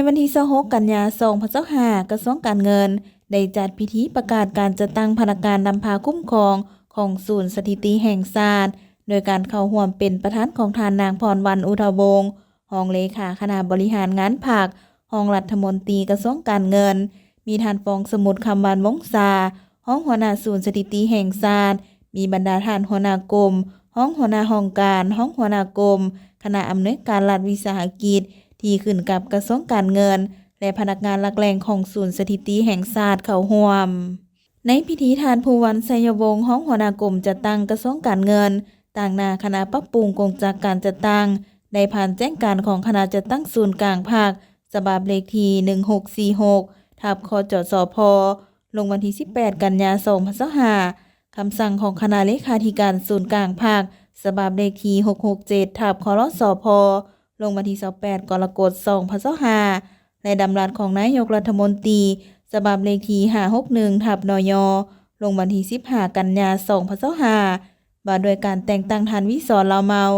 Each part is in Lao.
ວັນທີຊາວຫົກ ກັນຍາ ສອງພັນຊາວຫ້າ ກະຊວງການເງິນ ໄດ້ຈັດພິທີປະກາດການຈັດຕັ້ງພະນັກງານນຳພາຄຸ້ມຄອງຂອງສູນສະຖິຕິແຫ່ງຊາດ ໂດຍການເຂົ້າຮ່ວມເປັນປະທານຂອງທ່ານນາງ ພອນວັນ ອຸທະວົງ ຮອງເລຂາຄະນະບໍລິຫານງານພັກ, ຮອງລັດຖະມົນຕີກະຊວງການເງິນ, ມີທ່ານ ຟອງສະໝຸດ ຄຳວັນ ວົງສາ ຮອງຫົວໜ້າສູນສະຖິຕິແຫ່ງຊາດ, ມີບັນດາທ່ານຫົວໜ້າກົມ, ຮອງຫົວໜ້າຫ້ອງການ, ຮອງຫົວໜ້າກົມ, ຄະນະອຳນວຍການລັດວິສາຫະກິດທີ່ຂຶ້ນກັບກະຊວງການເງິນ ແລະ ພະນັກງານຫຼັກແຫຼ່ງຂອງສູນສະຖິຕິແຫ່ງຊາດເຂົ້າຮ່ວມ. ໃນພິທີ, ທ່ານ ພູວັນ ໄຊຍະວົງ ຮອງຫົວໜ້າກົມຈັດຕັ້ງກະຊວງການເງິນ ຕາງໜ້າຄະນະປັບປຸງກົງຈັກການຈັດຕັ້ງ ໄດ້ຜ່ານແຈ້ງການຂອງຄະນະຈັດຕັ້ງສູນກາງພັກ ສະບັບເລກທີ ໜຶ່ງຫົກສີ່ຫົກ ທັບ ຄຈສພ ລົງວັນທີ ສິບແປດ ກັນຍາ ສອງພັນຊາວຫ້າ, ຄຳສັ່ງຂອງຄະນະເລຂາທິການສູນກາງພັກ ສະບັບເລກທີ ຫົກຫົກເຈັດ ທັບ ຄລສພ ລົງວັນທີ ຊາວແປດ ກໍລະກົດ ສອງພັນຊາວຫ້າ ແລະ ດຳລັດຂອງນາຍົກລັດຖະມົນຕີ ສະບັບເລກທີ ຫ້າຫົກໜຶ່ງ ທັບ ນຍ ລົງວັນທີ ສິບຫ້າ ກັນຍາ ສອງພັນຊາວຫ້າ ວ່າດ້ວຍການແຕ່ງຕັ້ງທ່ານ ວິສອນ ລາວເມົາ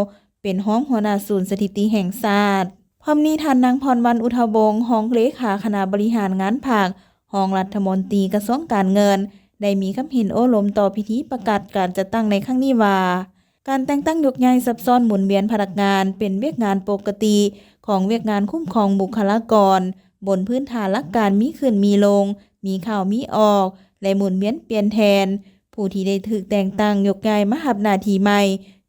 ເປັນຮອງຫົວໜ້າສູນສະຖິຕິແຫ່ງຊາດ. ພ້ອມນີ້, ທ່ານນາງ ພອນວັນ ອຸທະວົງ ຮອງເລຂາຄະນະບໍລິຫານງານພັກ, ຮອງລັດຖະມົນຕີກະຊວງການເງິນ ໄດ້ມີຄຳເຫັນໂອ້ລົມຕໍ່ພິທີປະກາດການຈັດຕັ້ງໃນຄັ້ງນີ້ວ່າ, ການແຕ່ງຕັ້ງຍົກຍ້າຍສັບຊ້ອນໝູນວຽນພະນັກງານ ເປັນວຽກງານປົກກະຕິຂອງວຽກງານຄຸ້ມຄອງບຸກຄະລາກອນ ບົນພື້ນຖານຫຼັກການມີຂຶ້ນມີລົງ, ມີເຂົ້າມີອອກ ແລະ ໝູນວຽນປ່ຽນແທນ. ຜູ້ທີ່ໄດ້ຖືກແຕ່ງຕັ້ງຍົກຍ້າຍມາຮັບໜ້າທີ່ໃໝ່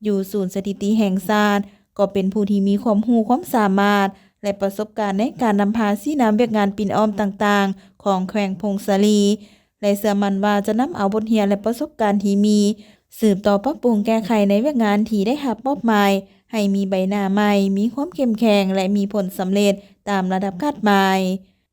ຢູ່ສູນສະຖິຕິແຫ່ງຊາດ ກໍເປັນຜູ້ທີ່ມີຄວາມຮູ້ຄວາມສາມາດ ແລະ ປະສົບການໃນການນຳພາຊີ້ນຳວຽກງານປິ່ນອ້ອມຕ່າງໆຂອງແຂວງຜົ້ງສາລີ ແລະ ເຊື່ອໝັ້ນວ່າຈະນຳເອົາບົດຮຽນ ແລະ ປະສົບການທີ່ມີ ສືບຕໍ່ປັບປຸງແກ້ໄຂໃນວຽກງານທີ່ໄດ້ຮັບມອບໝາຍ ໃຫ້ມີໃບໜ້າໃໝ່, ມີຄວາມເຂັ້ມແຂງ ແລະ ມີຜົນສຳເລັດຕາມລະດັບຄາດໝາຍ.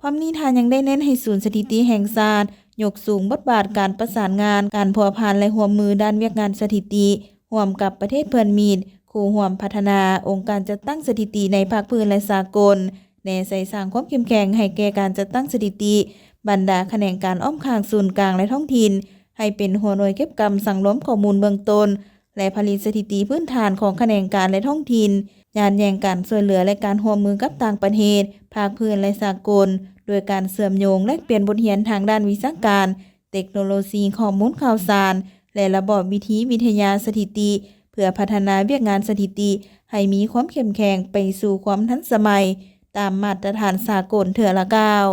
ພ້ອມນີ້, ທ່ານຍັງໄດ້ເນັ້ນໃຫ້ສູນສະຖິຕິແຫ່ງຊາດຍົກສູງບົດບາດການປະສານງານ, ການພົວພັນ ແລະ ຮ່ວມມືດ້ານວຽກງານສະຖິຕິ ຮ່ວມກັບປະເທດເພື່ອນມິດ, ຄູ່ຮ່ວມພັດທະນາ, ອົງການຈັດຕັ້ງສະຖິຕິໃນພາກພື້ນ ແລະ ສາກົນ, ແນໃສ່ສ້າງຄວາມເຂັ້ມແຂງໃຫ້ແກ່ການຈັດຕັ້ງສະຖິຕິບັນດາຂະແໜງການອ້ອມຂ້າງສູນກາງ ແລະ ທ້ອງຖິ່ນ ໃຫ້ເປັນຫົວໜ່ວຍເກັບກຳສັງລວມຂໍ້ມູນເບື້ອງຕົ້ນ ແລະ ຜະລິດສະຖິຕິພື້ນຖານຂອງຂະແໜງການ ແລະ ທ້ອງຖິ່ນ, ຍາດແຍ່ງການຊ່ວຍເຫຼືອ ແລະ ການຮ່ວມມືກັບຕ່າງປະເທດ, ພາກພື້ນ ແລະ ສາກົນ, ໂດຍການເຊື່ອມໂຍງແລກປ່ຽນບົດຮຽນທາງດ້ານວິຊາການ, ເຕັກໂນໂລຊີ, ຂໍ້ມູນຂ່າວສານ ແລະ ລະບອບວິທີວິທະຍາສະຖິຕິ ເພື່ອພັດທະນາວຽກງານສະຖິຕິໃຫ້ມີຄວາມເຂັ້ມແຂງໄປສູ່ຄວາມທັນສະໄໝ ຕາມມາດຕະຖານສາກົນເທື່ອລະກ້າວ.